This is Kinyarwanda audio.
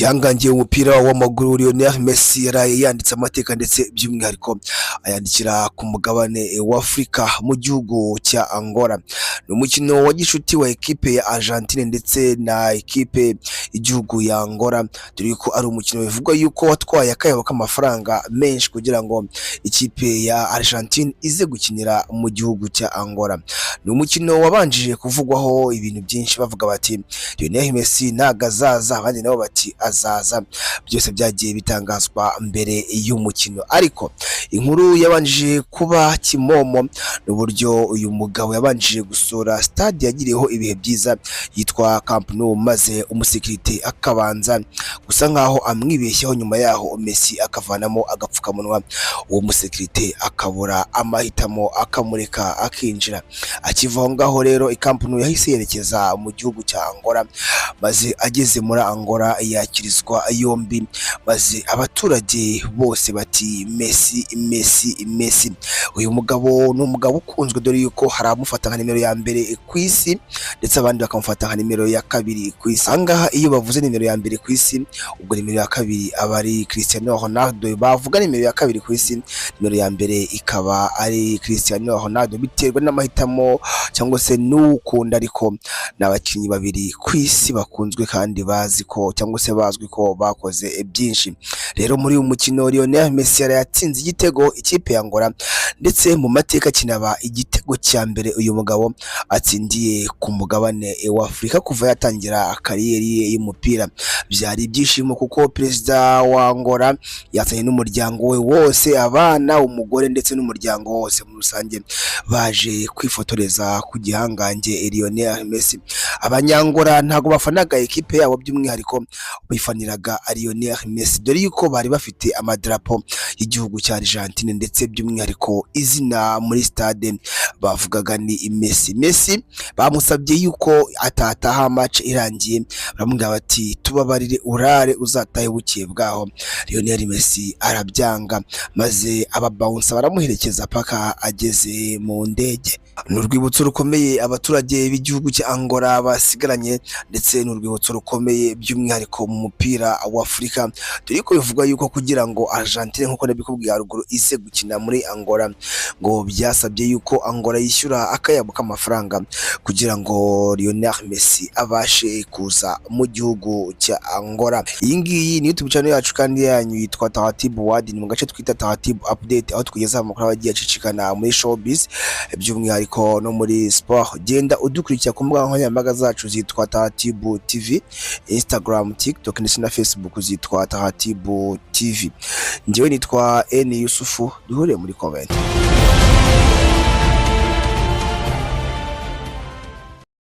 Igihangange umupira w'amaguru Lionel Messi yaraye yanditse amateka, ndetse by'umwihariko ayandikira ku mugabane w'Afurika mu gihugu cya Angola. Ni umukino wa gishuti wa ekipe ya Argentine ndetse na ekipe y'igihugu ya Angola, dore ko ari umukino bivugwa yuko watwaye akayabo k'amafaranga menshi kugira ngo ikipe ya Argentine ize gukinira mu gihugu cya Angola. Ni umukino wabanjije kuvugwaho ibintu byinshi, bavuga bati Lionel Messi ntago azaza, abandi nabo bati azaza. Byose byagiye bitangazwa mbere y'umukino, ariko inkuru yabanjije kuba kimomo ni uburyo uyu mugabo yabanjije gusura stade yagiriyeho ibihe byiza yitwa Camp Nou, maze umusekirite akabanza gusa nkaho amwibeshyeho. Nyuma yaho Messi akavanamo agapfukamunwa, uwo musekirite akabura amahitamo akamureka akinjira. Akiva aho ngaho rero i Camp Nou, yahise yerekeza mu gihugu cya Angola, maze ageze muri Angola yakirizwa yombi, maze abaturage bose bati "Messi, Messi, Messi". Uyu mugabo ni umugabo ukunzwe, dore yuko hari abamufata nka nimero ya mbere ku isi, ndetse abandi bakamufata nka nimero ya kabiri ku isi. Ahangaha iyo bavuze nimero ya mbere ku isi, ubwo nimero ya kabiri aba ari Cristiano Ronaldo. Bavuga nimero ya kabiri ku isi, nimero ya mbere ikaba ari Cristiano Ronaldo. Biterwa n'amahitamo cyangwa se n'ukunda, ariko ni abakinnyi babiri ku isi bakunzwe kandi bazi ko cyangwa se bazwi ko bakoze byinshi. Rero muri uyu mukino Lionel Messi yari yatsinze igitego ikipe ya Angola, ndetse mu mateka kinaba igitego cya mbere uyu mugabo atsindiye ku mugabane wa Afurika kuva yatangira kariyeri ye y'umupira. Byari ibyishimo kuko perezida wa Angola yazanye n'umuryango we wose, abana, umugore ndetse n'umuryango wose muri rusange, baje kwifotoreza ku gihangange Lionel Messi. Abanyangora ntabwo bafanaga ekipe yabo by'umwihariko, bifaniraga Lionel Messi, dore yuko bari bafite amadarapo y'igihugu cya Argentine, ndetse by'umwihariko izina muri stade bavugaga ni Messi. Messi bamusabye yuko atataha match irangiye, baramubwira bati "Tubabarire urare, uzatahe bukeye bwaho". Lionel Messi arabyanga, maze ababawunsa baramuherekeza paka ageze mu ndege. Ni urwibutso rukomeye abaturage b'igihugu cya Angola basigaranye, ndetse ni urwibutso rukomeye by'umwihariko mu mupira wa Afurika, dore ko bivugwa yuko kugira ngo Argentine, nk'uko nabikubwiye haruguru, ize gukina muri Angola, ngo byasabye yuko Angola yishyura akayabo k'amafaranga kugira ngo Lionel Messi abashe kuza mu gihugu cya Angola. Iyi ngiyi ni YouTube channel yacu kandi yanyu yitwa Taratibu Wadi, ni mu gace twita Taratibu Update, aho tukugezaho amakuru aba agiye acicikana muri showbiz, by'umwihariko no muri sport. Genda udukurikira ku mbuga nkoranyambaga zacu zitwa Taratibu TV, Instagram, TikTok ndetse na Facebook zitwa Taratibu TV. Njyewe nitwa N Yusufu, duhure muri comment.